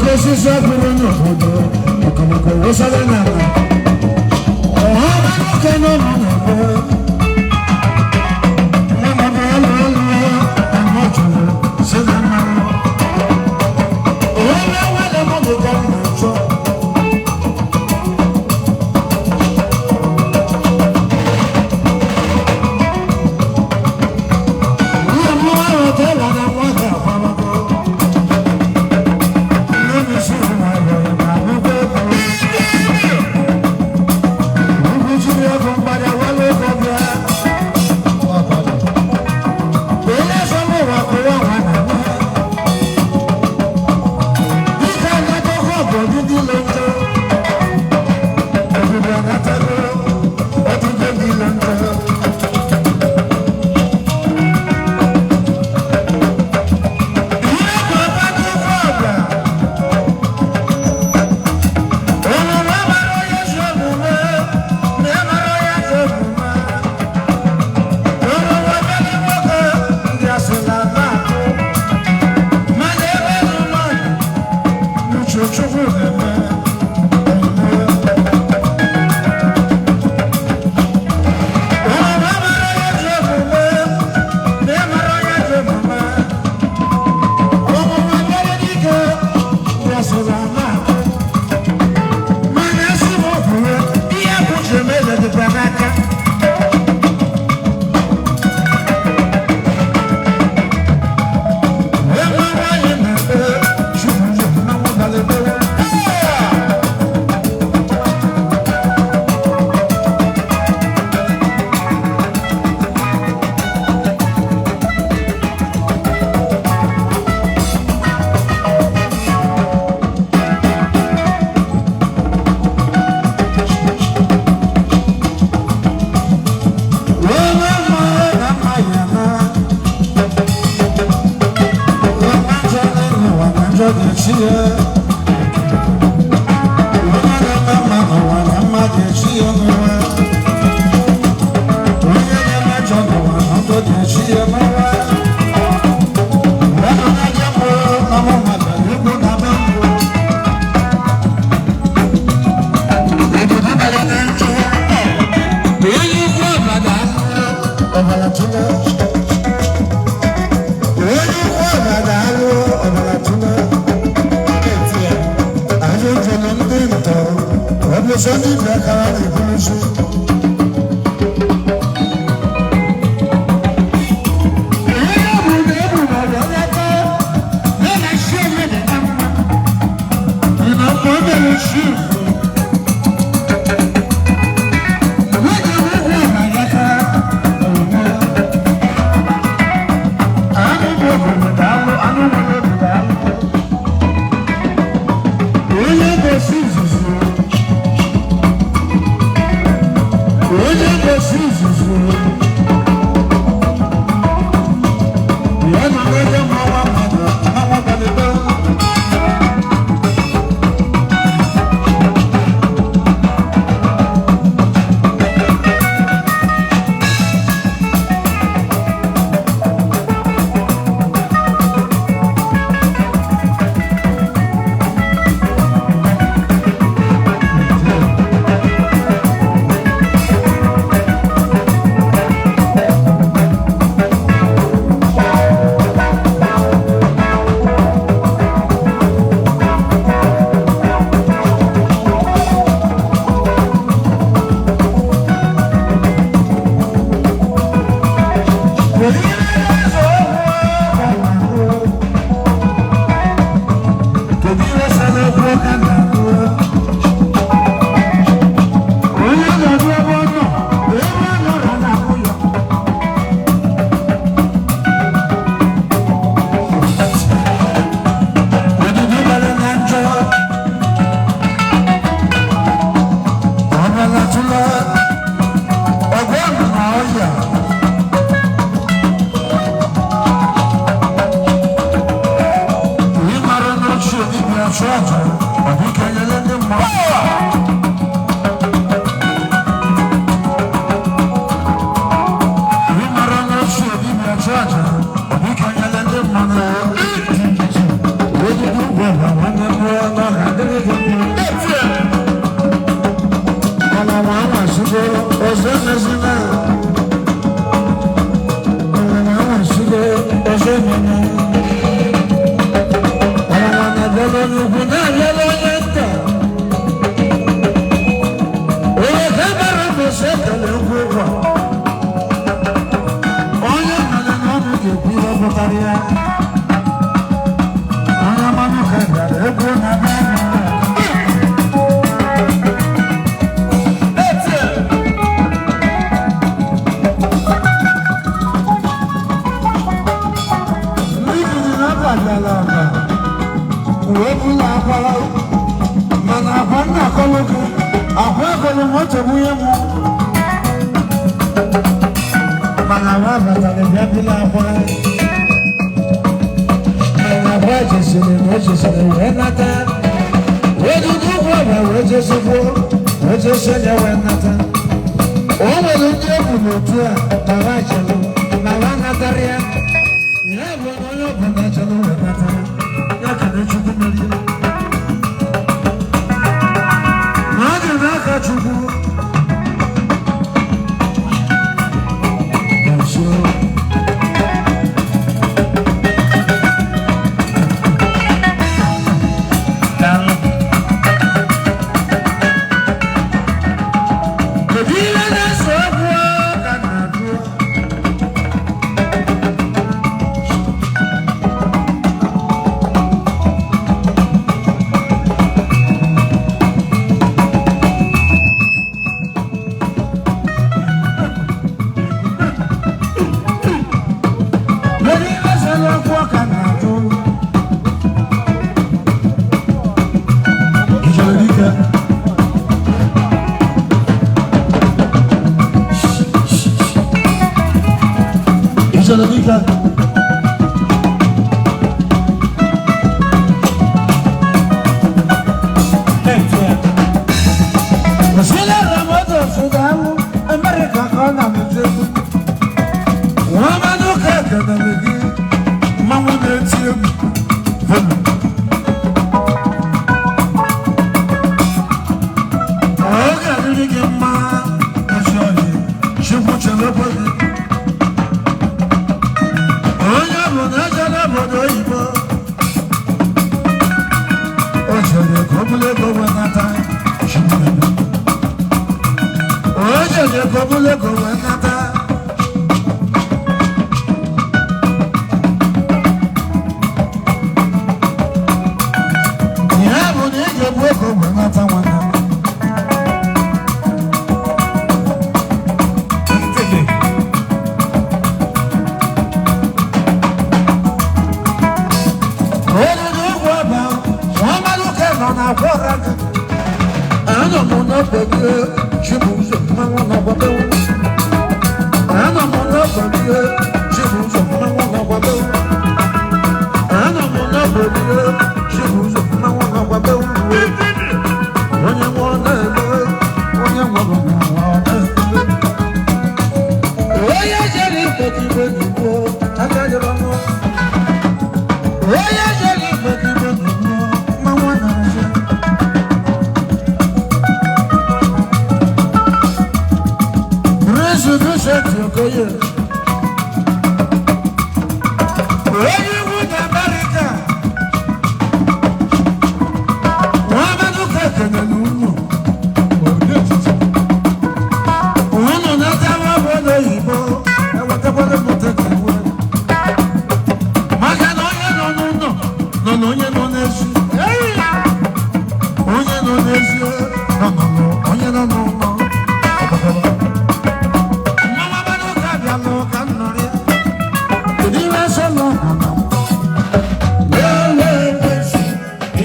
Oke osisi ọhụrụ n'obodo okomoko wụsara n'ala. Ọha nwoke n'ụlọ na-ebe. Nwa m ọlụ ọlụ ahụ jụrụ si na mmanụ. Onye nwere m ka m na-achọ. Nwa m ahụ tela na nwa ga-agbamago. Nne m si nwayọọ na akwụkwọ ego. Ugwu jiri ego mgbada wale ego bịa. Onye sọrọ ụwa kụwa nwa na nwa. Dike anatọkọ bụ ọdịdị ile njọ. Ebube anatago ọdịdị ndị ile njọ. Ihe bụ ọgbakọ ụkwụ ọbịa. Omume mara onye ezi omume, na ịmara onye ajọ omume. Omume obere nwoke ndị asị na na-akụ. Mana ebe nụ mmadụ, n'uche Chukwu na-eme. Omume mara onye ezi omume, na ịmara onye ajọ omume. Omume obere dike ndị asị na na-akụ. Mana esi m kwuo, ihe bụ uche m eze dịkwa n'aka. Ebe nwaanyị na-ekpe, Chukwu ji mmanwụ bara ekpere. Onye mma na mma ya na. Onye njọ n'ụwa na njọ ga-echi ya. Onye na-eme mma n'ụwa na mma ga-echi ya n'ụwa. Onye na-eme njọ n'ụwa na njọ ga-echi ya n'ụwa. Onye na-aja mbụ na mụ maka egwu na be mbụ. Obodo bara na njọ. Onye ukwu ọbara ọbara tụla. Onye ukwu ọbara alụ ọbara tụla. Anyị jụrụ ndị ntọ, ọ bụ sọ ndị bịa ka ha na-eburuzi. Ihe ọ bụ na ebu maọbụ onye aka, ya na shi eme dị na mma. Ị na mgbe o mere shi nwoke nwoke ọbara aka, omume. Anụ bụ obodo daalụ, anụ nwere obi daalụ. Onye gosi izuzu, onye gosi izuzu, ya na onye mmanwa mmadụ, mmanwa gbalịba. Kedu ihe sara okwu ọka na-akụ? Onye nọdụ ebe ọ nọ, ebe ọ nọrọ na-akwụ ya. Odudu bara na njọ, ọbara tụla, ọgwụ ọgwụ na ọya. Ị mara n'ochie dibịa chụọ aja, ọ dị ka enyere ndị mmadụ. Ị mara n'ochie dibịa chụọ aja, ọ dị ka enyere ndị mmadụ. Odudu gwara nwanne m. Na-abịala onye nta. Onye ka bara mbọsị ekele nkwu ụgwọ. Onye mere na ọnụ ga-ekwu ihe pụtara ya. Onye mmanụ ka bịara egwu na-abịa. Ndị biri na-abịala aba wee bụla akwa, mana akwa nna akọlụ gị akwa ekọlụ m otu nwunye m, mana nwa batara bịa bụla akwa, mana akwa jesiri na o jesiri wee nata, wee dudu ụkwụ ọbịa, wee jesikwu, wee jesi onye wee nata. O nwere ndị egwu n'otu a ma ha chelụ ma ha natara ya. Ya bụ na onye ọbụla chelụ wee nata ya, kene Chukwu merie na ọ dị n'aka Chukwu. Nso. Daalụ. Kedu ihe na-ese okwu ka m na-ajụ? Kedu ihe sere okwu ka m na-ajụ? Ijere dike. Ijere dike. Òsílẹ̀ Ramadan Sudamu, Amẹ́ríkà kan náà mi ti kú. Wọ́n máa ń kẹ́kẹ́ náà lè gé, máa ń lè tí egwu. Fọlù. Oge adịrị gị mma, ezi oyi, Chukwu chebekwa gị. Onye bụ na ejere obodo oyibo, o chere ka o bụrụ ego wee nata, Chukwu ebe. O chere ka o bụrụ ego wee nata. Ya bụ na ị ga-ebu ego wee nata, nwanne m. Ntebe. Olùdó ugwu ọba, wọn malụka nọ na akwa ọra gị. Anọ m n'ogbe gị, Chibuzo, mmanwụ n'ọgbabewu. Anọ m n'ogbe gị, Chibuzo, mmanwụ n'ọgbabewu. Anọ m n'ogbe gị, Chibuzo, mmanwụ n'ọgbabewu. Onye nwe ọ na-eme, onye nwere n'ụwa ọ na-eme. Onye jere ikpe n'ugbo, aka jọrọ mụ. Onye jere ikpe n'ugbo, mmanwụ na-azụ. Prince Vincent Okoye. Onye ugwu na Amerịka. Nwa Amaduka ekelele unu. Unu natawa obodo oyibo, ewetakwala m tekewe. Maka na onye nọ n'ụlọ nọ na onye nọ n'ezi. Onye nọ n'ezi nọ n'ụlọ, onye nọ n'ụlọ. Ọgbakọrọ. Mmanwụ Amaduka abịala ka m nọrọ ya. Kedu ihe sọlọ nọ na Lelee ekwensụ.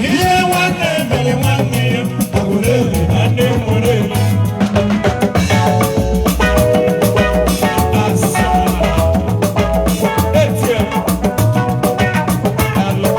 Ihe nwanne mere nwanne ya, ọ bụ n'elu na ndị nwere elu. Asaa. Etie. Alụ.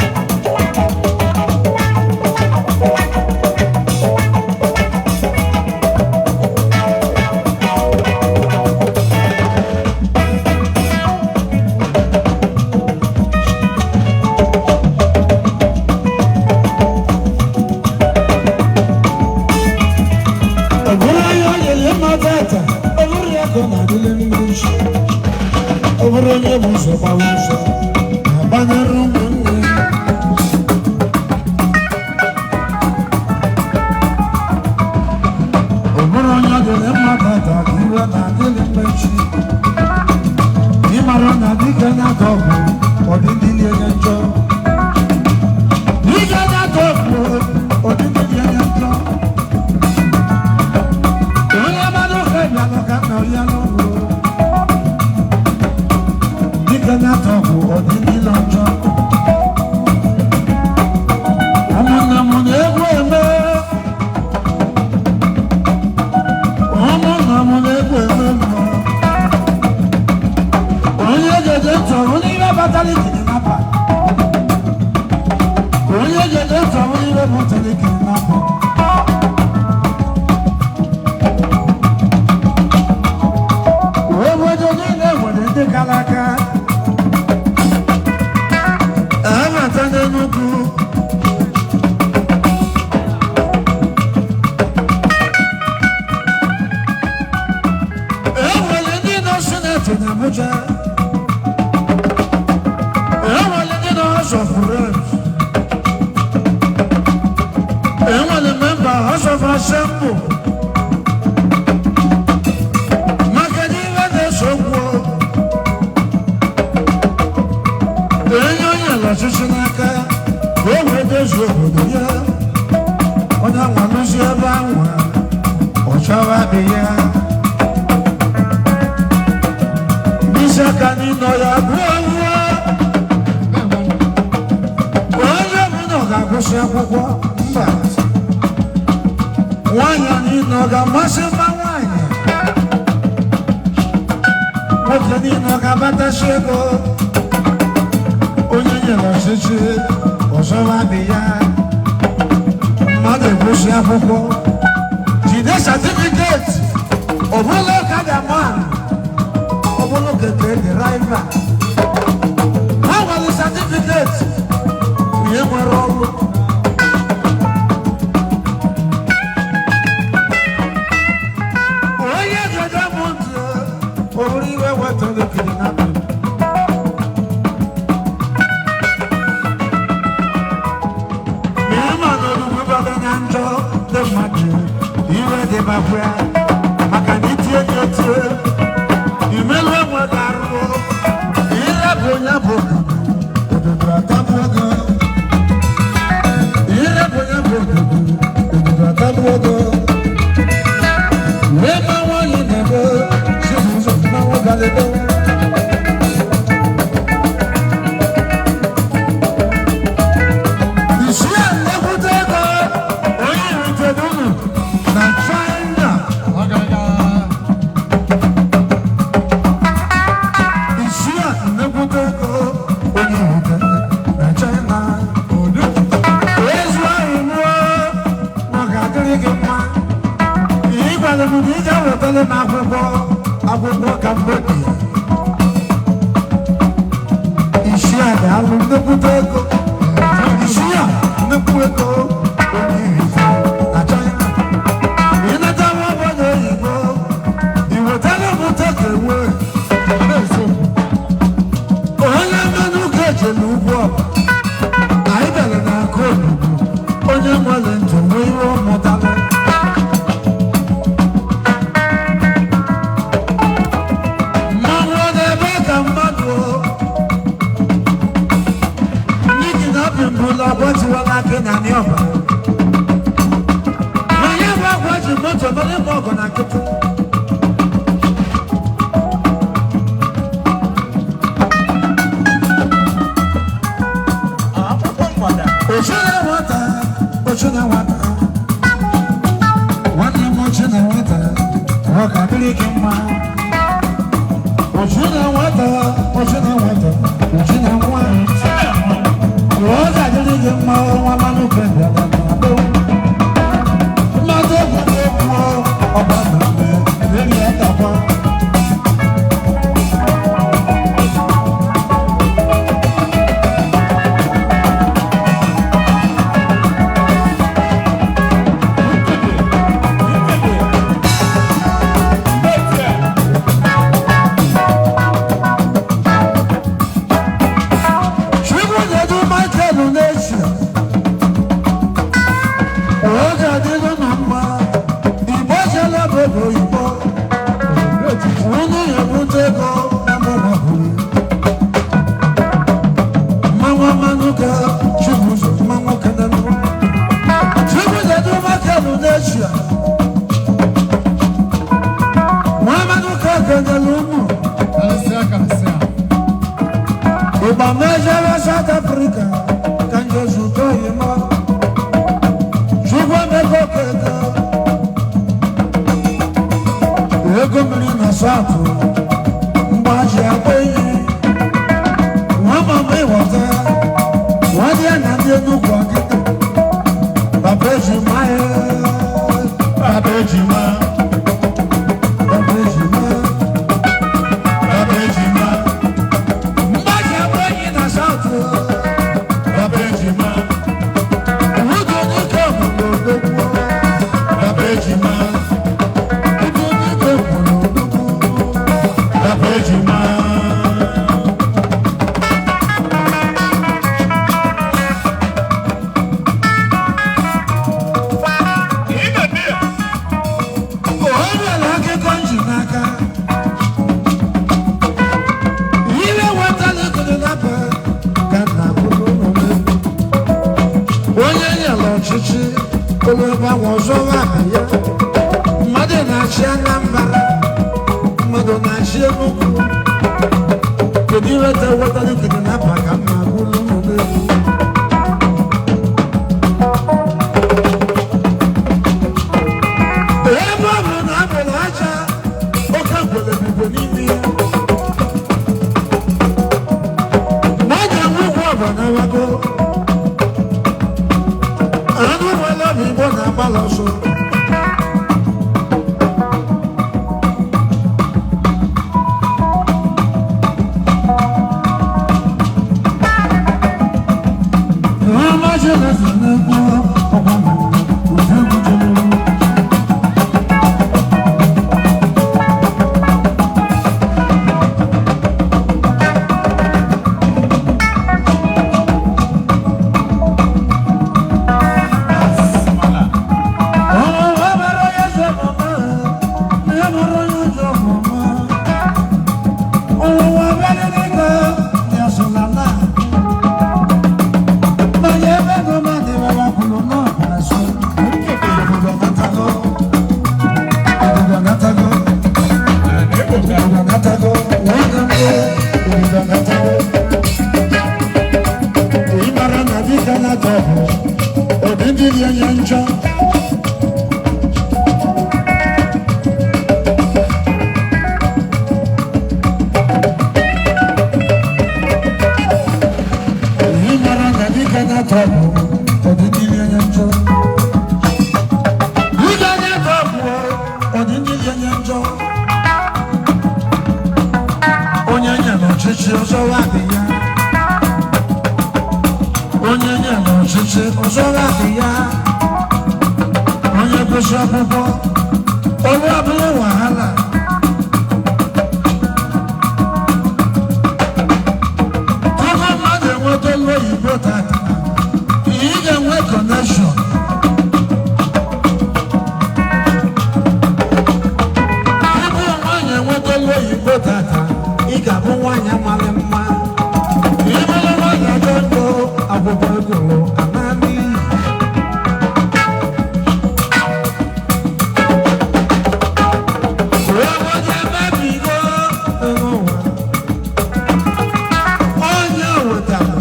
Ọ bụrụ onye o nyere mma tata, ọ bụrụ ya ka ọ na-adịle mmiri nshi. Ọ bụrụ onye bụ ụzọ gbawa ụzọ, na-agbanyere ụmụnne. dịrị mma tata ka iwe na-adịrị mma echi. Ịmara na dike na-atọ ọgwụ ọdịdị na-enye njọ. Dike na-atọ ọgwụ ọdịdị na-enye njọ. Onye mmadụ ka bịalụ ka nna ya n'ụlọ. Dike na-atọ ọgwụ ọdịdị na njọ. Ụmụnne m na-egwu eme. Ụmụnna m na-egwu eme mmụọ. Onye jeje ntọrọ n'ihe batara kidnapa. Onye jeje ntọrọ n'ihe batara kidnapa. Obodo niile nwere ndị kara aka. Abata n'Enugu. E nwere ndị nọ sineti n'Abuja. Enwere ndị nọ House of Reps. Enwere memba House of Assembly. Maka na ihe na-eso okwu. Enye onye ala ọchịchị n'aka ka o wee dozie obodo ya. Onye anwa nụzi ebe anwa, ọ chọwa be ya. Mkpịsị aka n'ịnọ ya bụ ọnwụọ. Onye ọbụla ọ ga-agụsị akwụkwọ mba. Nwaanyị niile ọ ga-amasị mma nwaanyị. Nwoke niile ọ ga-abatasị ego. Onye nyere ọchịchị ọzọwa be ya. Mmadụ egwụsị akwụkwọ. Jide certificate. Ọ bụla ọkada man. Ọ bụla keke driver. Ha nwere certificate. Ihe nwere ọrụ. Onye gede m ntị, ọ bụrụ iwe wetara kidnapping. Ma ịma na olugbu bara na njọ ndị mmadụ iwe dịbakwa ya maka na itie gị etie imelu enwe gị arụrụ ịrapụ onye bụ obodo atagbuo gị. Ịrapụ onye bụ obodo atagbuo gị. Wee ma nwaanyị na-ebe Chibuzo mmanwụ gara ebe. Isi a nnekwute ego onye ritere unu na China. Isi a nnekwute ego onye ritere na China. Ezu ahụ mụọ na ọ ga-adịrị gị mma. Ị gwara m na ị ga-ewetara m akwụkwọ akwụkwọ Cambodia. Isi a ga-alụ nnekwute ego. Isi a nnukwu ego onye ritere na China. Ị nata nwa obodo oyibo, ị wetara m takeaway. Onye mmanụ ụka ejele ugwu ọba. Anyị bịara n'aka olugbu. Onye nwere ntụ nwee ihe ọ mụtara. Mmanwụ ọ na-ebe ka mmadụ o. Ndị kidnapping bụla agbatiwala aka na anị ọba. Ma ya bụ akwa ji moto mere ịgba ọgụ na nkịtị. Akwụkwọ mgbada. Ochu na nwata, ochu na nwata. Papa ejima ya. Papa ejima. Papa ejima. Papa ejima. Mgbaji abụ enyi na South. Papa ejima. Udo n'ike mụrụ odogwu. Papa ejima. Udo n'ike mụrụ odogwu. Papa ejima. O nwere akụkọ nji n'aka. Ihe wetara ego dị n'aba ka nna bụrụ ụlọ. Onye nyere ọchịchị olu ebe ahụ ọzọ aha ya. Mmadụ na-achị Anambra, mmadụ na-achị Enugu. Kedu ihe wetara ego dị n'aba ka mma bụrụ ụlọ egwu? Ebe ọ bụ na abụrụ aja, oke ngwere bibo n'ime ya. N'oge nwụgwọ ọbụ na-awago, anụ nwere obi Igbo na-agbalị ọsọ. Ọma Chineke na-ekwu ọkwa ụdị egwu jere. Njọ. Èyí mara na dike na-atọ bụ ọdịnihu onye njọ. Dike na-atọ bụ ọdịnihu onye njọ. Onye nyere ọchịchị ọzọ adị ya. Onye nyere ọchịchị ọzọ adị ya. Onye gụsị akwụkwọ, ọrụ abụghị wahala. Tupu mmadụ enweta olu oyibo tata, ị ga-enwe connection. Tupu nwaanyị enweta olu oyibo tata, ị ga-abụ nwaanyị mara mma. Ị bụrụ nwaanyị ajọ ndụ, akwụkwọ egolo ama n'iyi. Obodo emebigo n'ụwa. Onye wetara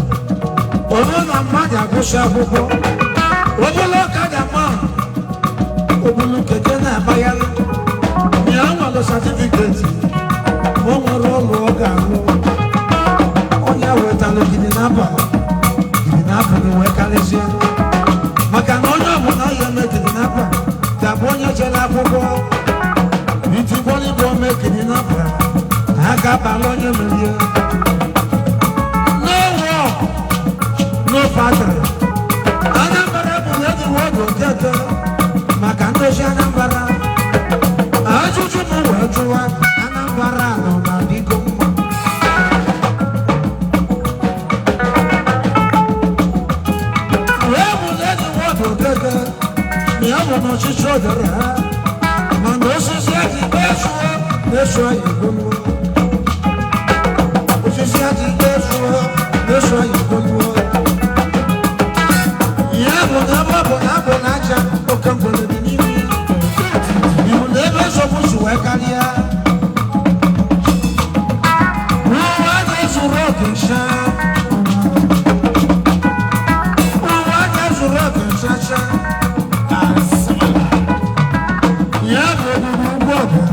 onye na mmadụ agụsị akwụkwọ, obele ọkada ma obulu keke na-agbagharị ya nwere certificate, o nwere ọrụ ọ ga-arụ. Onye wetara kidnapper, kidnapper gị wee karịsịa, maka na onye ọbụla ya eme kidnapper ga-abụ onye chere akwụkwọ itigbọligbo ome kidnapper aka bala onye merie. No war, no factory. Anambra bụ ezi wọdụ nkeke maka ndozi Anambra. Ajụjụ m wee jụwa, Anambra nọ na biko mma. Wee bụ ezi wọdụ nkeke na ya bụ n'ọchịchị odere ha, mana osisi adịghị esuo na-eso anyị gboluo. Osisi adịghị esuo na-eso anyị gboluo. Ya bụ na ebe ọ bụ na abụ na aja, oke ngwere dị n'ime iwu na ebe nsogbu si wee karịa. Ụwa ga-ezuru oke ncha. Ụwa ga-ezuru oke nchacha. Ya bụ ogbugbu ugwu ọbịa.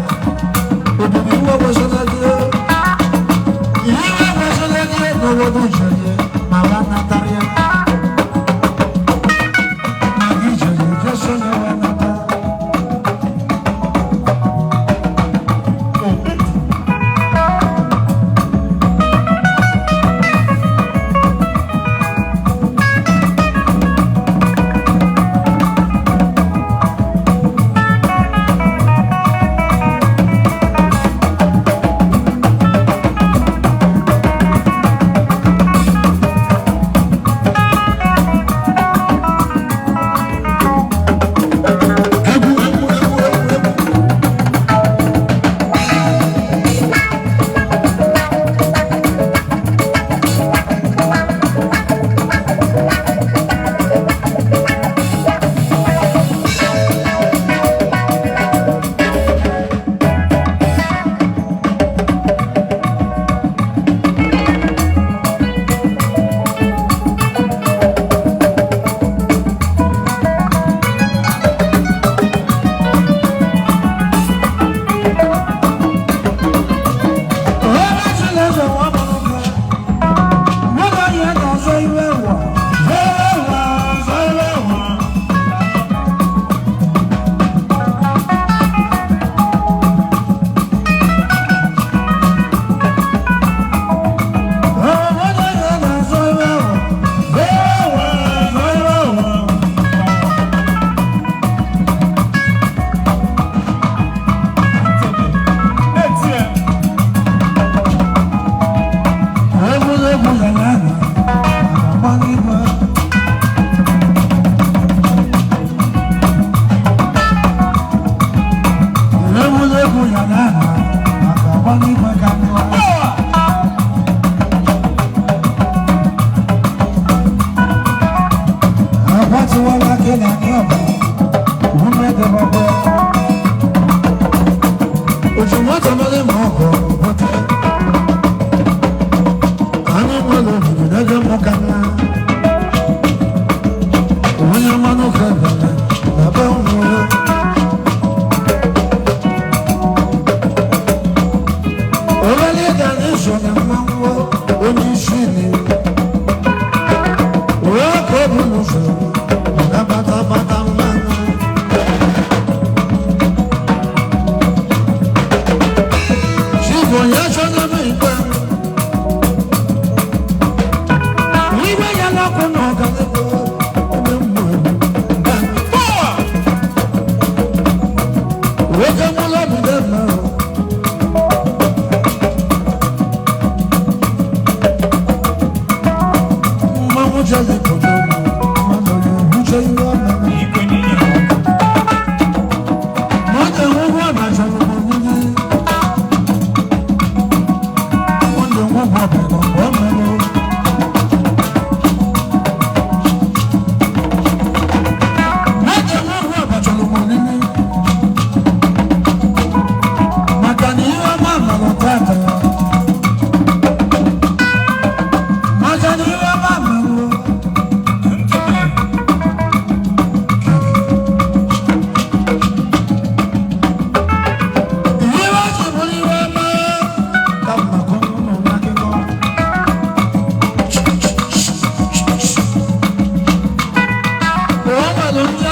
Ogbugbu iwe wezụla gị. Iwe wezụla gị n'obodo ijeri ma wa natara ya. Ma gị ijeri.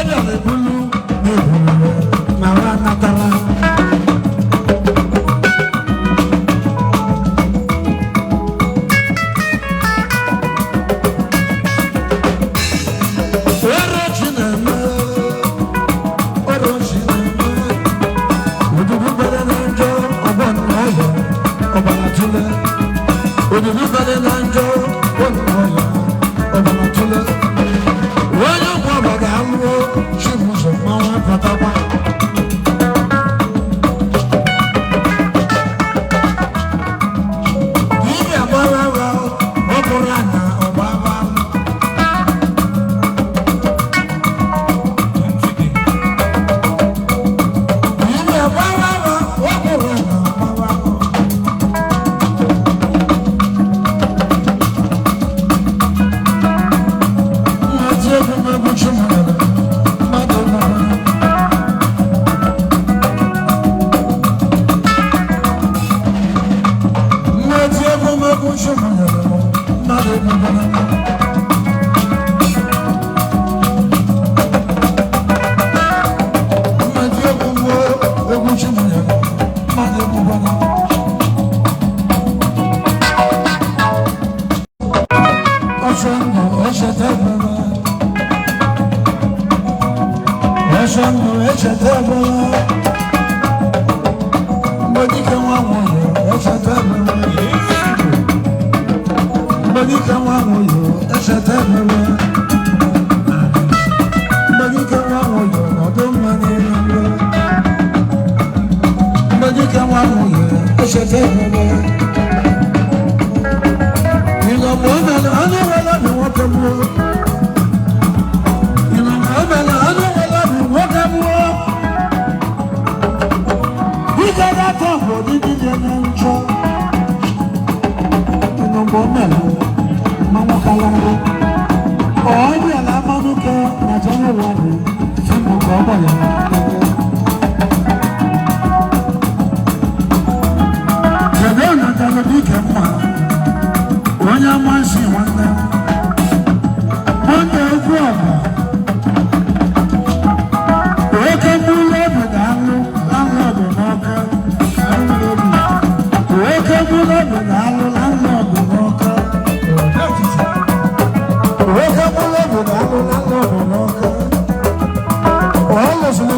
bịara ebulu na-ebulu ma ha natala. Orochi na-eme, orochi na-eme, odudu bere na njọ ọgbọ nna ọhịa ọbara tụle. Odudu bere na njọ ọgbọ nna ọhịa ọbara tụle. Onye ụmụ ọba ga-alụọ Chibuzo mmanwụ apụtakwa. Dibịa gbara agha, ọ bụrụ na ọgba agha. Dibịa gbara agha, ọ bụrụ na ọgba agha. Mmadụ egwu Chibuzo, mmadụ egwu. Mmadụ egwu Chibuzo, mmadụ egwu. Mmadụ egwu egwu Chibuzo, mmadụ egwu. Ọsọ ndụ echeta ebere. Ọsọ ndụ echeta ebere. Mgbe dike nwa nwụrụ echeta ebere. Mgbe dike nwa nwụrụ echeta ebere. Mgbe dike nwa nwụrụ nọdụ mma n'elu mgbe. Mgbe dike nwa nwụrụ echeta ebere. Ìlànà ọmọlẹ anúwẹlẹ ni wọ́n tẹ mú. Ìlànà ọmọlẹ anúwẹlẹ ni wọ́n tẹ mú. Ike dátọ̀ bò ní dídí ẹni ń jọ. Ìlànà ọmọlẹ mmanwụ kaláró. Ọ̀ọ́dún ẹ̀là amánúkẹ́ nàìjíríà wà ní fíìmù kọ́ ọ̀bọ̀ yẹn. Kedu ọ̀nà tẹ̀lé bí kẹ́ mọ́? Onye amasị nwanne m nwanne egwu ọba oke mkpụrụ obi na-alụ landlọdụ n'ọka, oke mkpụrụ obi na-alụ landlọdụ n'ọka, oke mkpụrụ obi na-alụ landlọdụ n'ọka. Ọ lụsịrị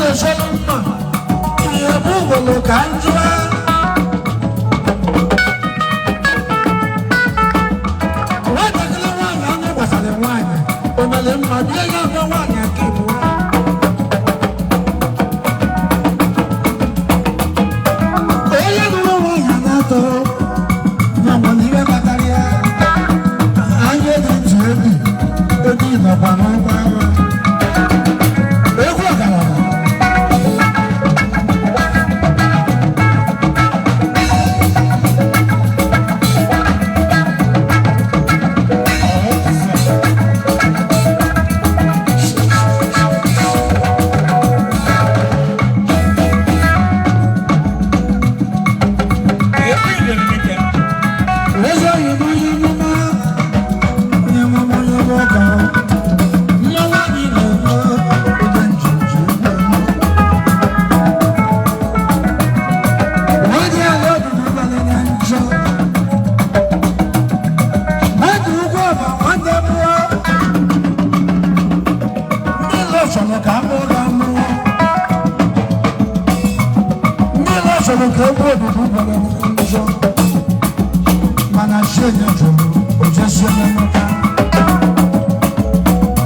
na-esolu mma ihe bụ ugolo ka njụa. Nwatakịrị nwaanyị anya gbasara nwaanyị o mere mma bie ya bụ nwaanyị nke ịbụọ. Onye nụrụ nwaanyị na-atọ na nwere ihe kpatara ya. Anya dị ntị ebi ebi nọkwa n'ọgba agha. Egwu ọgaranya. Eze oyibo onye amụma, onye amụma onye ọrụ ọka. Mmanwụ anyị na-eme ụda njinji ugbu a. Nwadị ala obodo abalị na njọ. Mmadụ ugwu ọba nwanne mụọ. Ndị ụlọ chọrọ ka a mụọ ga mụọ. Ndị ụlọ chọrọ ka egwu obodo abalị na njọ. Mana chi onye jụrụ ojesie nnata.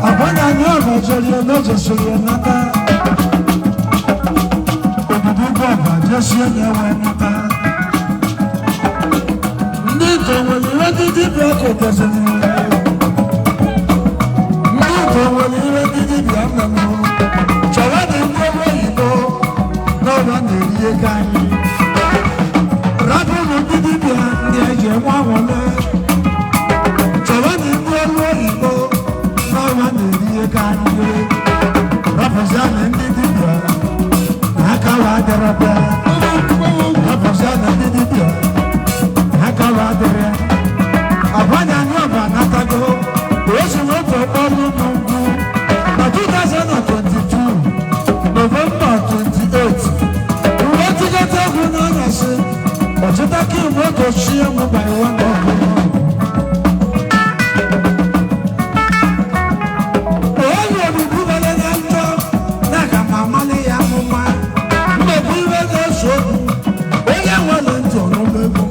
Agwa na anyị ọba jerie n'ojesiri nnata. Obodo ugwu ọba jesie na-enwe nnata. Ndị ito nwere ihe ndị dibịa koteziri. Ndị ito nwere ihe ndị dibịa mmanụ. Chọwa dị ndị ọrụ oyibo n'ọba na-eri ego anyị. Rapụrụ ndị dibịa ndị eji enwe anwụle. Chọwa na ndị ọrụ oyibo n'ọba na-eri ego anyị. Rapụzia na ndị dibịa na aka wa adịrọ bịa. Rapụzia na ndị dibịa na aka wa adịrọ. Abanye anyị ọba anatago. O si n'otu ọkpọrọ ụmụ nkwụ. Na 2022, November 28, mgbe tiketa egwu n'anyasị, ọchịta kim oge ochie m banye nwanne ọkụ. Onye obibi bara na njọ na aga m amali ya amụma. Mmebi iwe na-eso okwu, onye nwere ntị ọnụma egwu.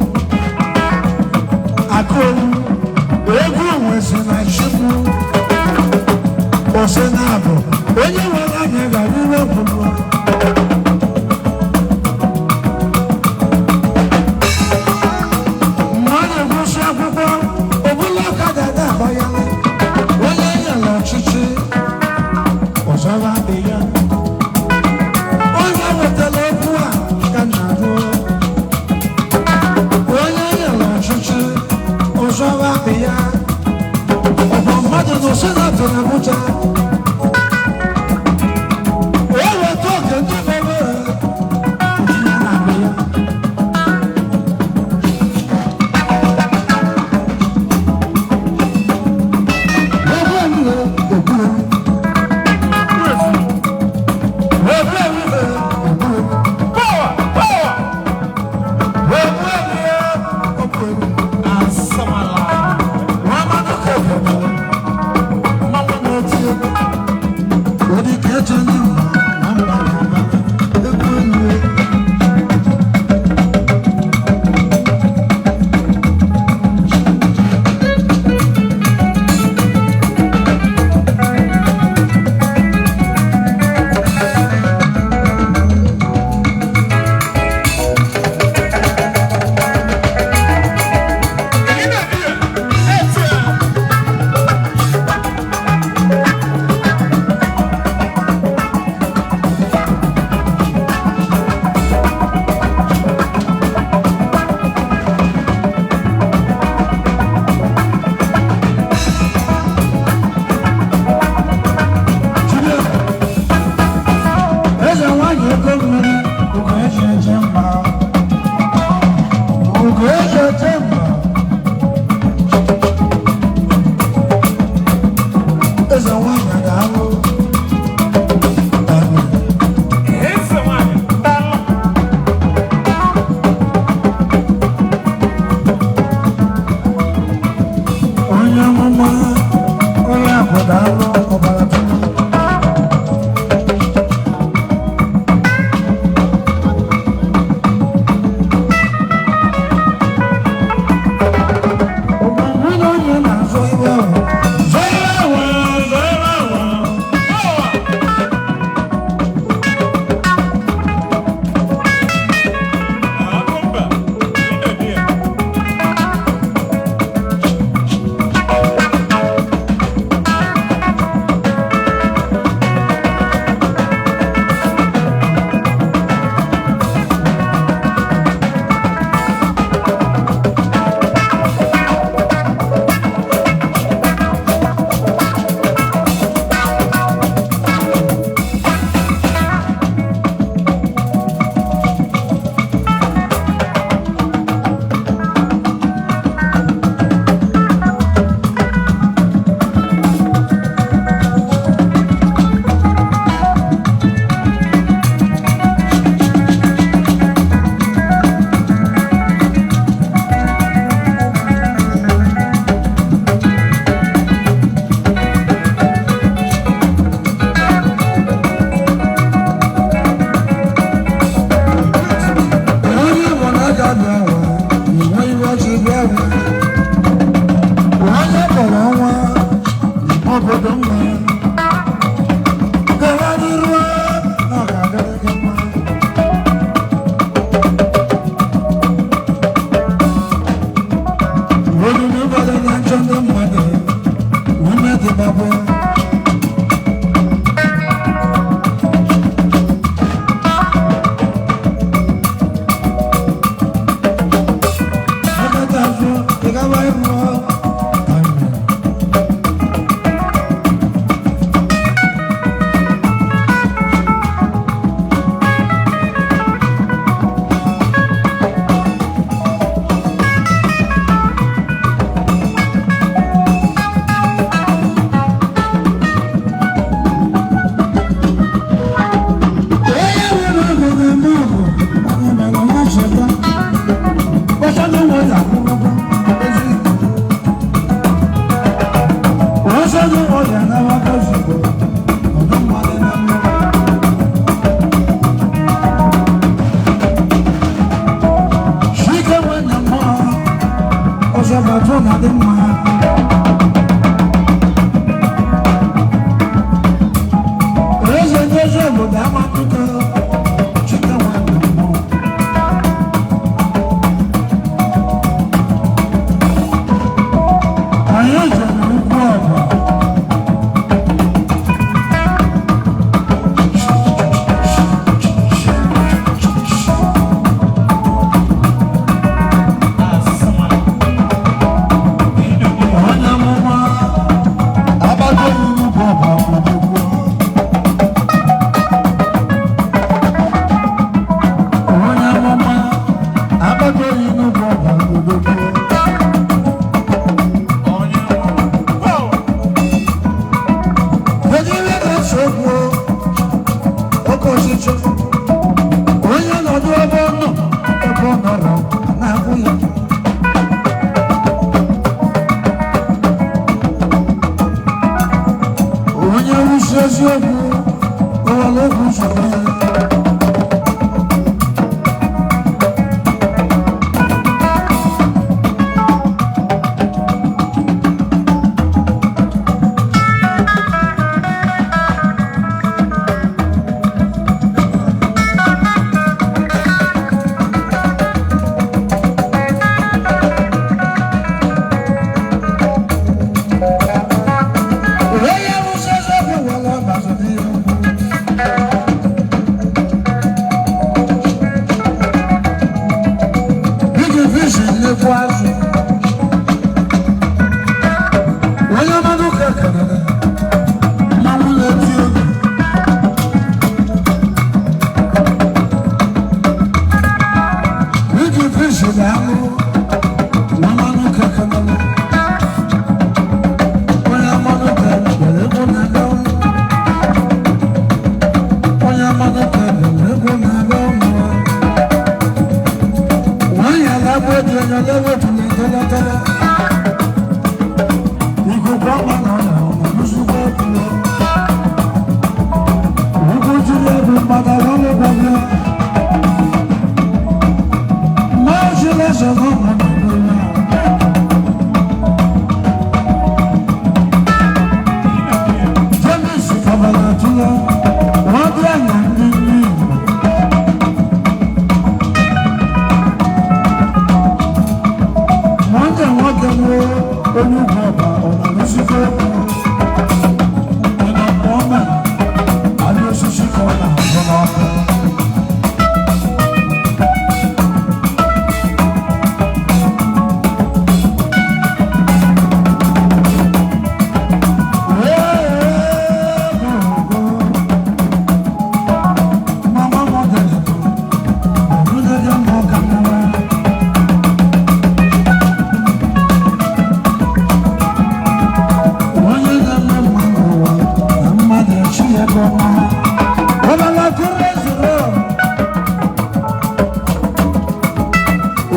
Akụ owu, egwu onwe si na chukwu. Ose na-abụ, onye nwere anya gara iwe kwuru. Mgbe ọ na-egwusi akwụkwọ, ọbụla ọkada na-agba ya. Onye nyere ọchịchị, ọzọwa adịghị ya. Onye wetara okwu a ka m na-ajụ. Onye nyere ọchịchị, ọzọwa adịghị ya. Ọkwa mmadụ nọ sinetọ na Abuja. O weta oke ndị mere ya na-abịa ya. Power! Power! Asamala. Eze nwanyị ego mmiri, ugo eji eje mba. Ugo eji eje mba. Eze nwanyị ga-alụ. Amen. Eze nwanyị, daalụ. Onye amụma, onye akwụda alụ ọbara tụrụ. ọchịchị. Onye nọdụ ebe ọ nọ, ebe ọ nọrọ, a na-ahụ ya. Onye wusi eziokwu, ọwara okwu zuru ya. Onye wusi eziokwu were ọbazụ n'ihu. Big fish nnekwu azụ. Onye mmadụ ka kelere, mmanwụ na-eti egwu. Big fish ga-alụ, mmanụ ka kelere. Onye mmadụ ka were egwu na-aga ọnụ. Onye mmadụ ka were egwu na-aga ọnụ. Nwanyị alágbèdè ẹ̀yàn lọ́wọ́ tún tẹ́lẹ̀tẹ́lẹ̀. Ìkókó ọmọ náà nà ọmọ lóṣùpọ̀ ẹ̀kúlẹ̀. Òkú tí lè fi padà wọlé gbọ̀ngàn. Máa ṣe lẹ́sẹ̀ náà mọ̀ nínú náà. James Kabala Tula, wọ́n bí àyà ní ní ìlú. Nwanne nwoke m onye ugwu ọba ọ na-arụsikwa okwu mana mgbe ọ mere ahịa osisi ka ọ na-azụ n'ọkụ. Mama m dere m, ọbụnadị mbụ ka m nara. Onye na-eme mma n'ụwa na mmadụ echi ya bụ ọma. Ọbala kụrụ ezuru.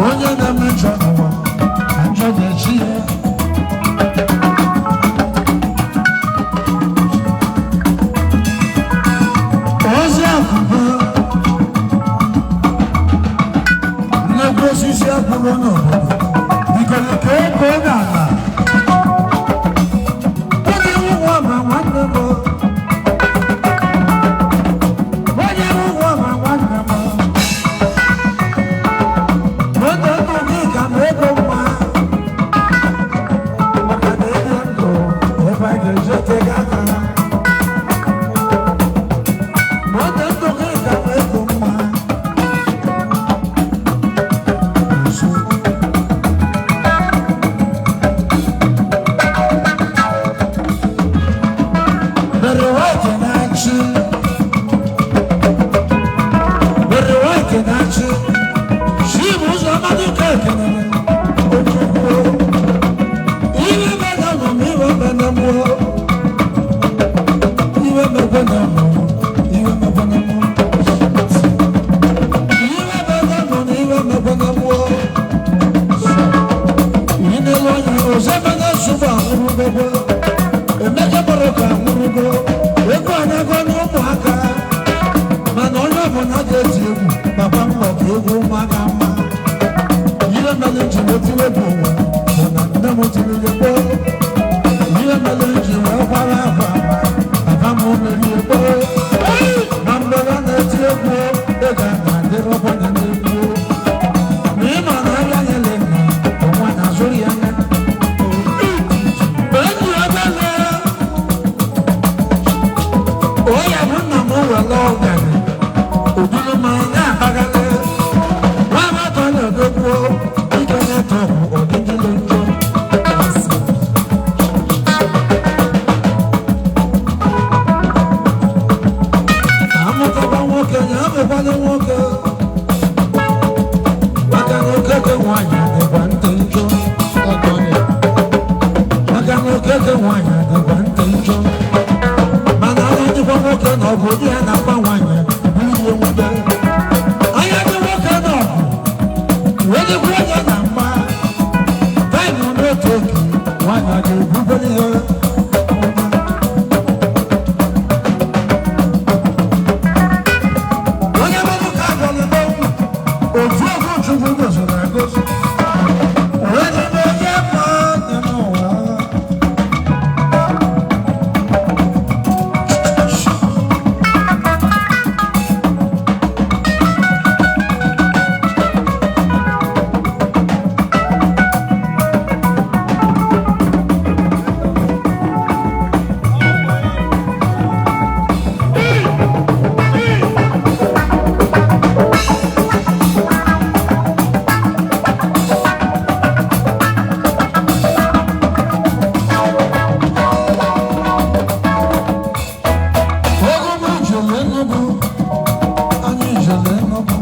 Onye na-eme njọ n'ụwa na njọ ga-echi ya. Ozi akụkụ nnekwu osisi akwụrụ n'obodo bikọrọ ka ego n'ala. Onye ụgwọ ma nwanne m. Onye ụgwọ ma nwanne m. Nwanne ndụ gị ka m ego mma. Maka na ebe ndụ ebe a ga-eje gị aka. Nwanne ndụ gị ka m ego mma. Nso. Bere white na-achị. Bere white na-achị. Chi bụ ụzọ mmadụ ka ekelere. Ojukwu. Iwe mena nọ m, iwe mena mụọ. Iwe mekwe na mụ, iwe mekwe na mụ. Iwe mena nọ na iwe mekwe na mụọ. Ị na-ele anya, ọzọ mena nsogbu ahụrụ Emeka gbara ka nwụrụgo egwu anago n'ụmụaka mana onye ọbụla ga-eti egwu papa mbọ ka egwu ụmụaka mma. Ihe mere nji wee tiwe bụ ụwa bụ na nne m tiri ya gboo. Ihe mere nji wee kwara akwa papa m merie gboo. Na mgbe ha na-eti egwu ego a na-adịrị ọbụla n'egwu. Ma ị ma na ahịa nyere nna ọnwa na-azụrụ ya anya. Enyi obele onye bụ nna m were ọgani uduru ma na-akpagharị nwa agbata na-edogbuo ike na-eto ọdịdịlụ njọ. Amụtakwa nwoke ya amụkwana nwoke maka na okeke nwaanyị dịkwa ntị njọ. Maka na okeke nwaanyị dịkwa ntị njọ. Mana anya dịkwa nwoke na ọ bụ di ya na-akpa nwaanyị. Chukwu gọziri agọzi. Onye bụ onye mma dị n'ụwa. Ogo m jere Enugu, anyị jere Enugu.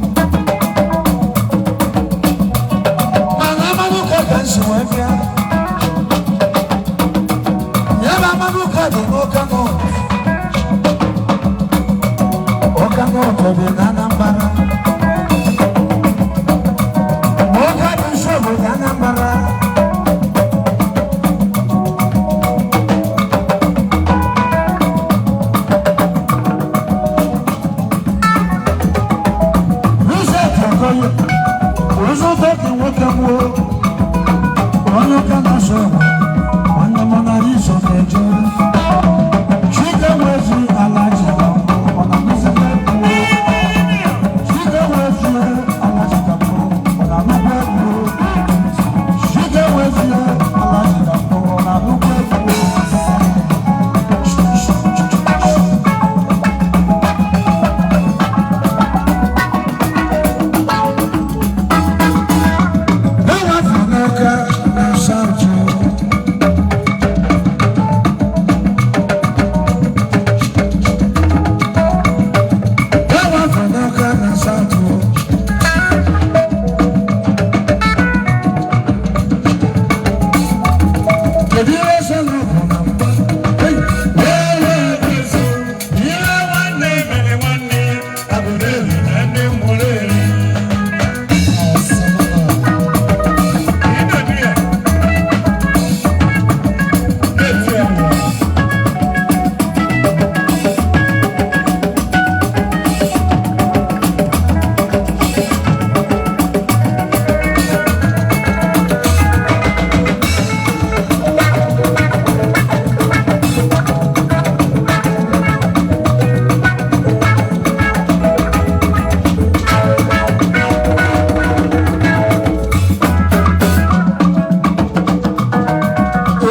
Mana Amaduka ka m si wee bịa. Ya bụ Amaduka dị n'Ọka North. Ọka North dị na Anambra. Ọka dị nso obodo Anambra. Rosette Okoye, ụzọ ka nwoke nwụọ, onye ụka na-asọ ụwa, nwanne m nara iso na-eje. Chike nwezi ala ji na mbụ, ọ na-anụzikwa egwu. Chike nwezi ala ji na mbụ, ọ na-anụkwa egwu. Chike nwezi ala ji na mbụ, ọ na-anụkwa egwu. Enwefu n'aka na South. Enwefu n'aka na South. Kedu ihe sọ na ọ bụ na mgba? Hey! Ihe nwanne mere nwanne ya, Aguleri na ndị mụrụ eri. Ịnọdụ ya. Na-eti ya mgbe.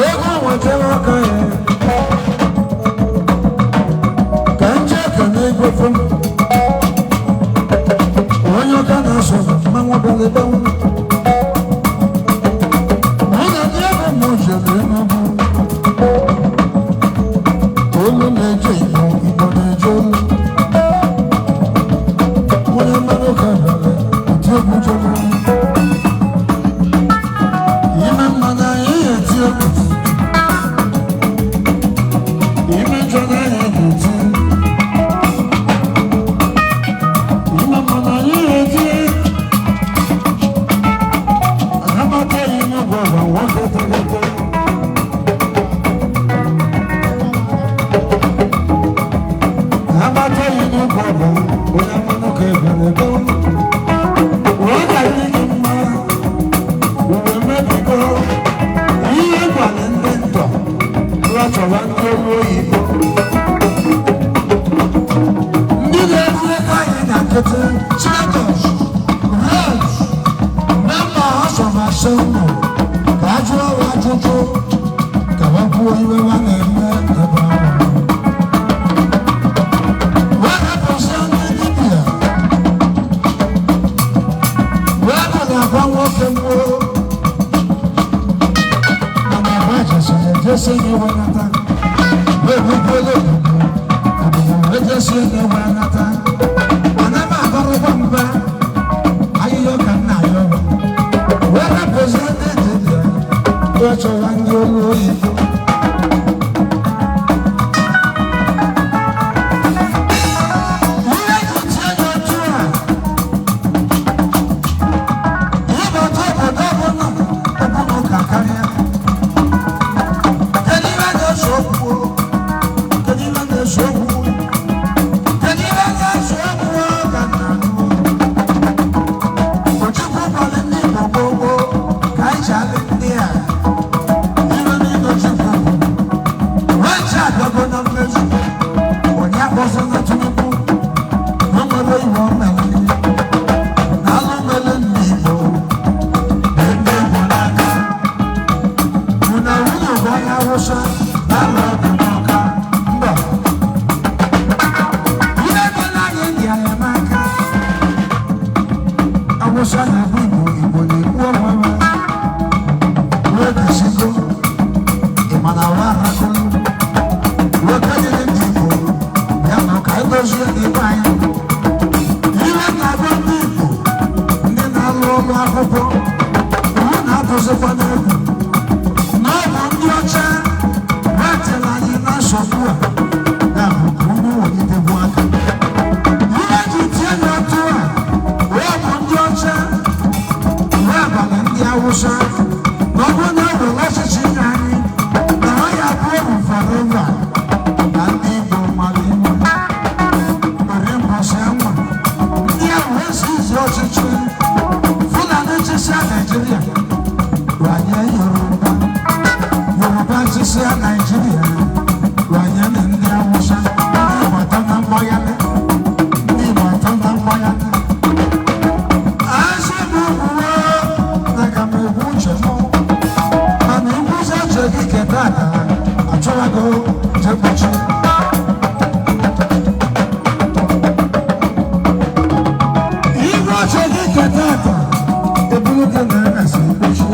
Ego nwetara aka ya ka nje ka na-egwefu onye ọka na-asọ mmanwụ bịara ebe mụ na ndị ebe m jere Enugu. Olu na-eje Igbo, Igbo na-eje olu. Onye mmanụ ụka bịara oti egwu jere ime mmanụ anyị eti egwu, ime njọ n'anya ga-eti, ime mmanụ anyị eti anabata ya n'ugwu ọgba nwoke tolite. Anabata ya n'ugwu ọgba onye mmanụ ka ebere ebe ọ ga-adị gị mma. Uwe mebigo ihe gwara ndị ntọ rọchọwa ndị ọrụ oyibo, ndị na-ebu ego anyị na nkịtị, senators, reps, member House of Assembly, ka a jụọ ha ajụjụ ka ha kwuo iwe ha na-eme ebe ahụ. Wee hapụsịa ndị dibịa wee nọ na-agwa nwoke gboo mana agba jesiri ejesi enye wee nata, wee bukwuola obodo obodo wee jesi enye wee nata. Ana m abarụkwa mba ahịhịa ka nna ya ọrụ wee rapụzie ndị dibịa wee chọwa ndị ọrụ oyibo. Ihe ji tie ya otu a, ịbata obodo ọbụla, ọbụla ụka karịa. Kedu ihe na-ese okwu? Kedu ihe na-ese okwu? Kedu ihe na-ese okwu ka nna nụ? Ojukwu. N'akwụkwọ ọ na-atụzikwa n'egwu na ọ bụ ndị ọcha wetara anyị na nsogbu a, ya bụ ka unu welitekwu aka. Ihe ji tie ya otu a wee bụ ndị ọcha wee abalị ndị Awụsa na ọ bụrụ na e were ọchịchị nye anyị na ha ya bụ ohu forever, na ndị Igbo mara iwe were mbọsị anwa ndị ahụ esi izi ọchịchị Fulani chịsịa Naijiria wanye Yoruba, Yoruba chịsịa Naijiria wanye na ndị Awụsa. Ndị Igbo atọ na mgbagharị, ndị Igbo atọ na mgbagharị. Asị m kwuo na ka m ekwu uche m, mana ikwuzi uche gị keta aka achọwago jekpochi. Igwe uche gị keta aka eburu gị na anasị mkpochi.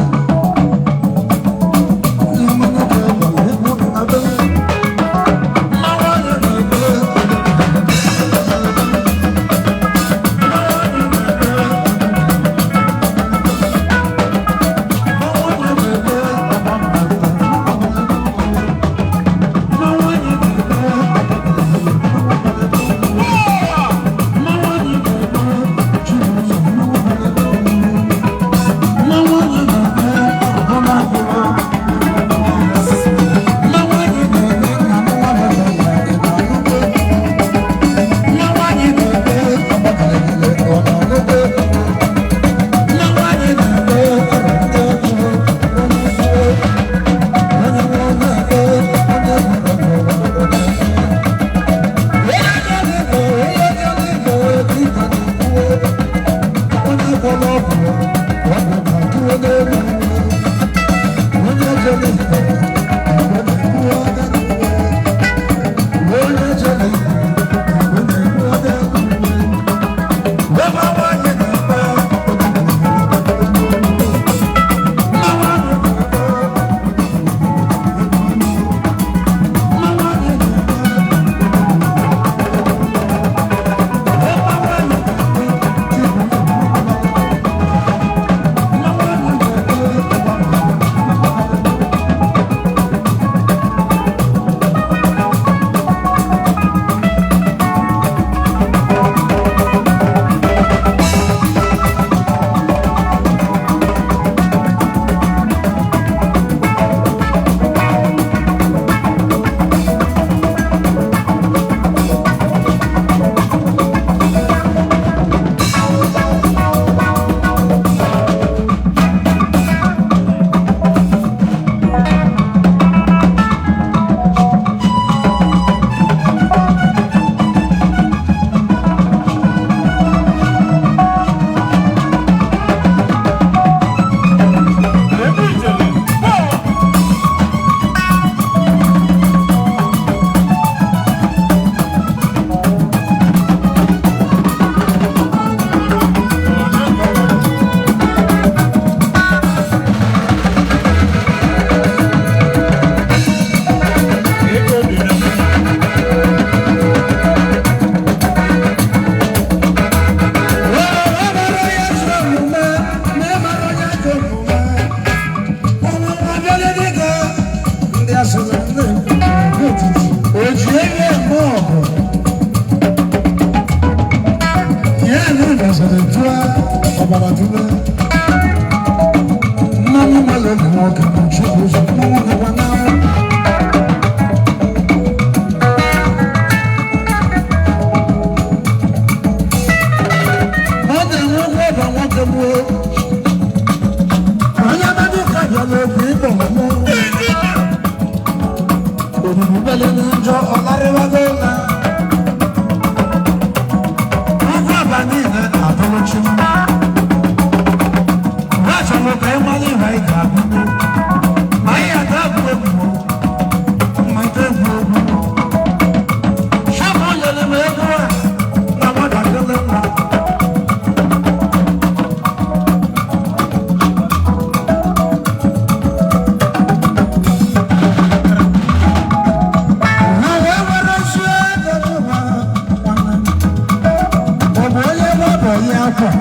Akwa,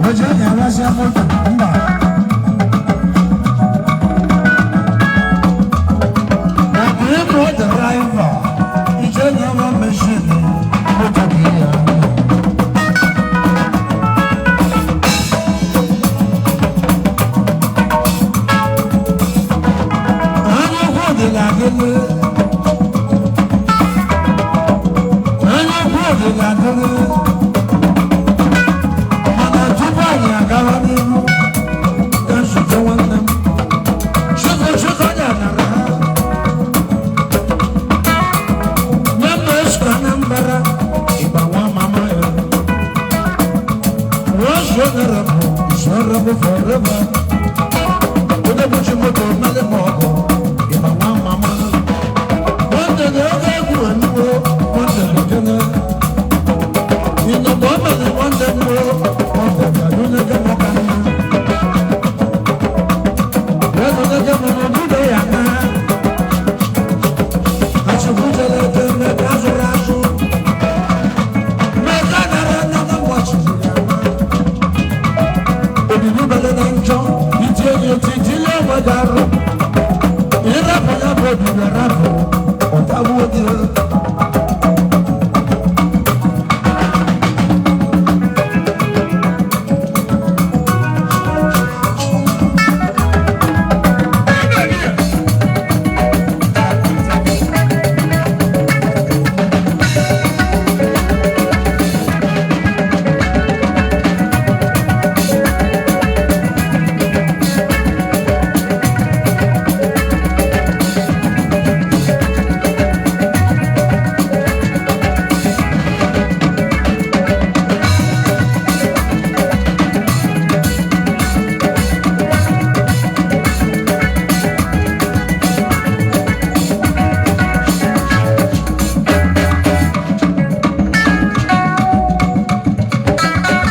oje na-arasị moto. Once honorable, is honorable forever. Onye bụchi moto mmadụ ma ọ bụ ịma nwa mama. Nwanne na oge egwu enuwo, nwanne na gịnị? Ịnọgba o mere nwanne m o, nwanne ga-adụ n'ege m ka mma. Bịanụ n'ege m n'obodo ya na. Achukwu jere ebe mmemme azụrụ azụ. Mmemme nara nana gbachiri ya na. Obibi bere na njọ, iti enyi eti tili onwe gị arụ. Ịrapụ ya bụ obibi rapụ, ọtagbuo gị.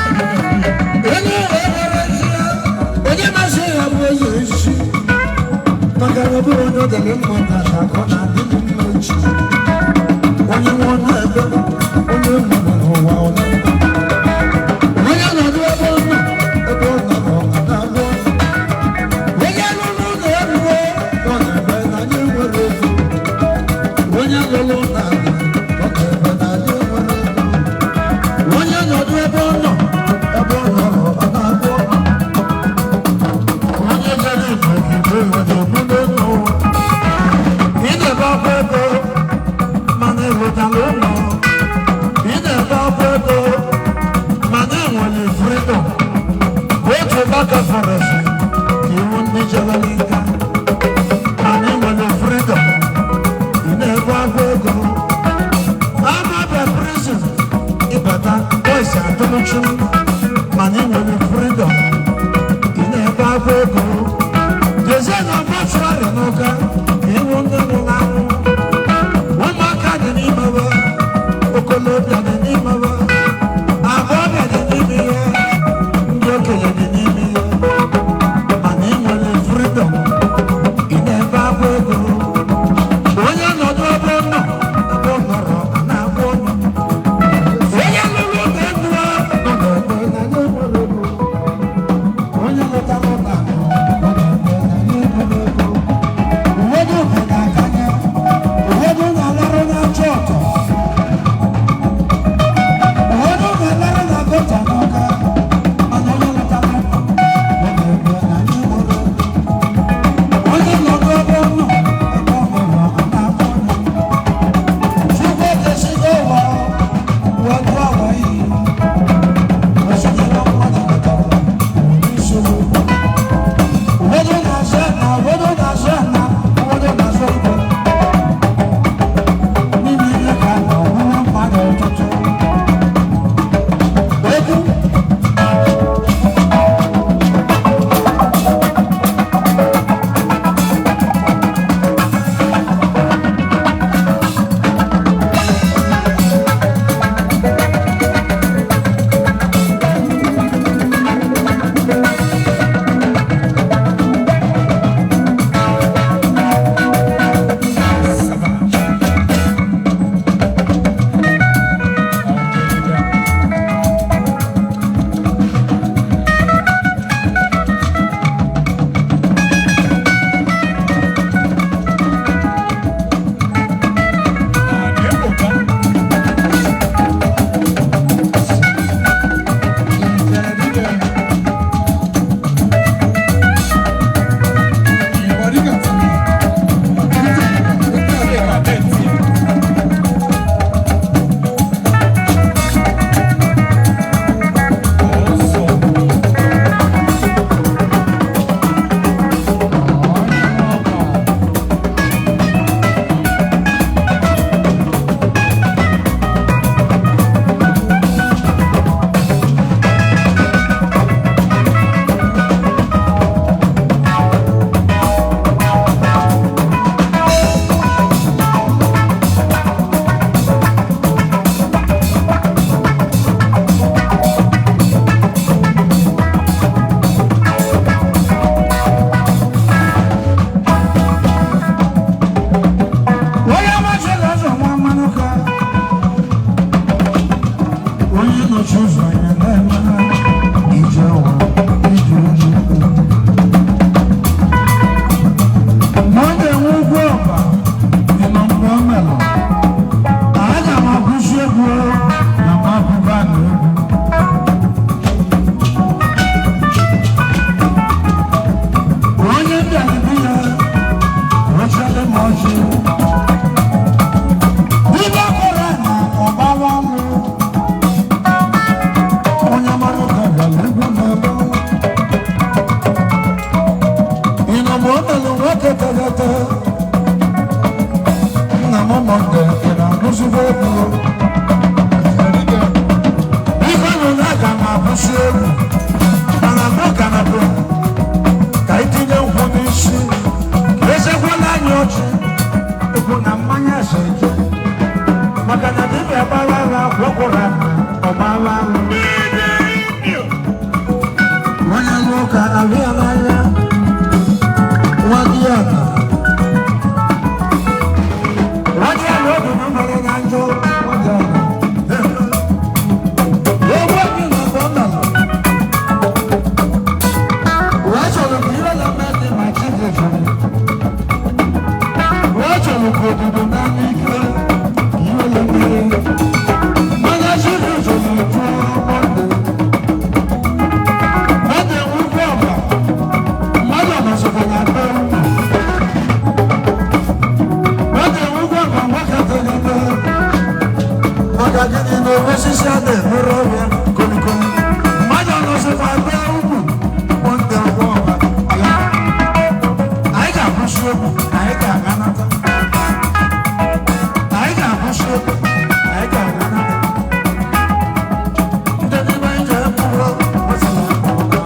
Onye ewere ezi ya, onye masị ya bụ eze ezi. Maka na ọ bụrụ onye ọ dịrị mma tata ka ọ na-adị m mma echi. Onye nwe ọ na-ebe, onye nọ n'ụwa ọ na-ebe. Onye nọdụ ebe ọ nọ, ebe ọ nọ ọ na-alụ ọrụ. Onye lụrụ ụlọ eruo, ọ na-ebe na anyị nwere ego. Onye lụrụ ụlọ ala, ọ na-ebe na anyị nwere ego. Onye nọdụ ebe ọ nọ, ebe ọ nọ ọ na-alụ ọrụ. Onye jere igwe nwere obodo n'ụwa. Ị na-ebe akwa ego, mana ịhụtala ụlọ. Ị na-ebe akwa ego, mana enwere freedom. Otu baka forest ka iwu ndị jere n'ike. Mana enwere freedom. Ị na-ebe akwa ego. Ama bịa prison, ịbata boys atụrụchu. Mana enwere freedom. Ị na-ebe akwa ego. Jezie na mọchụarị n'ụka ka ịhụ ndị nwụrụ anwụ. Ụmụaka dị n'ime ha, okolobịa dị n'ime ha, agbọghọbịa dị n'ime ya, ndị okenye dị n'ime ya. Mana ị nwere freedom, ị na-ebe akwa ego. Onye nọdụ ebe ọ nọ, ebe ọ nọrọ ọ na-agwa ọnụ. Onye lụrụ ụlọ elu a, nọ n'ebe na ya nwere ego. Tegete nna m Mọnde ị na-anụzigo egwu. Biko nụ na aga m akwụsị egwu, mana mụ ka na bụ ka itinye nkwụ n'isi ka ezekwala anyị ọchị ekwu na mmanya eze eje, maka na dibịa gbara agha gwọkwara ọgbara arụ. Onye n'ụka abịa n'anya nwa di ya na nwa di ya na obi m mere na njọ nwa di ya na egwu obi na mgbe ọ nọ wee chọrọ ka ihe na-eme dị ma chi dị jụrụ, wee chọrọ ka obodo na-anya ike ka ihe na-eme mana chi dị jụrụ jụọ. Mọnde mmadụ enwekwu ọba mmadụ nọzikwa na be unu. Mmadụ enwekwu ọba nwoke tegete, maka gịnị na osisi a na-emere ọbịa kolikoli. Mmadụ nọzikwa be unu. Mọnde ngwa ọba ala anyị ga-akwụsị egwu, anyị ga-aganata, anyị ga-akwụsị egwu, anyị ga-aganata. Ndị n'ime anyị ga-ekwuo gbasara ọgụgụ.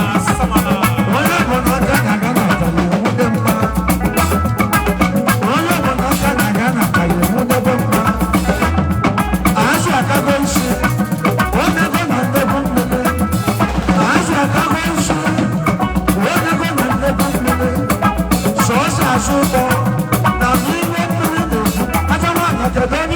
Onye bụ n'aka na-aga n'abalị enwude mma. Onye bụ n'aka na-aga n'abalị enwudebe mma. Azụ akago nsị, omego na ndebe mmiri. Azụ akago nsị, omego na ndebe mmiri. Sọọsọ azụ ụgbọ na n'ime mmiri na-ekwu. Aja nwaanyị kedu onye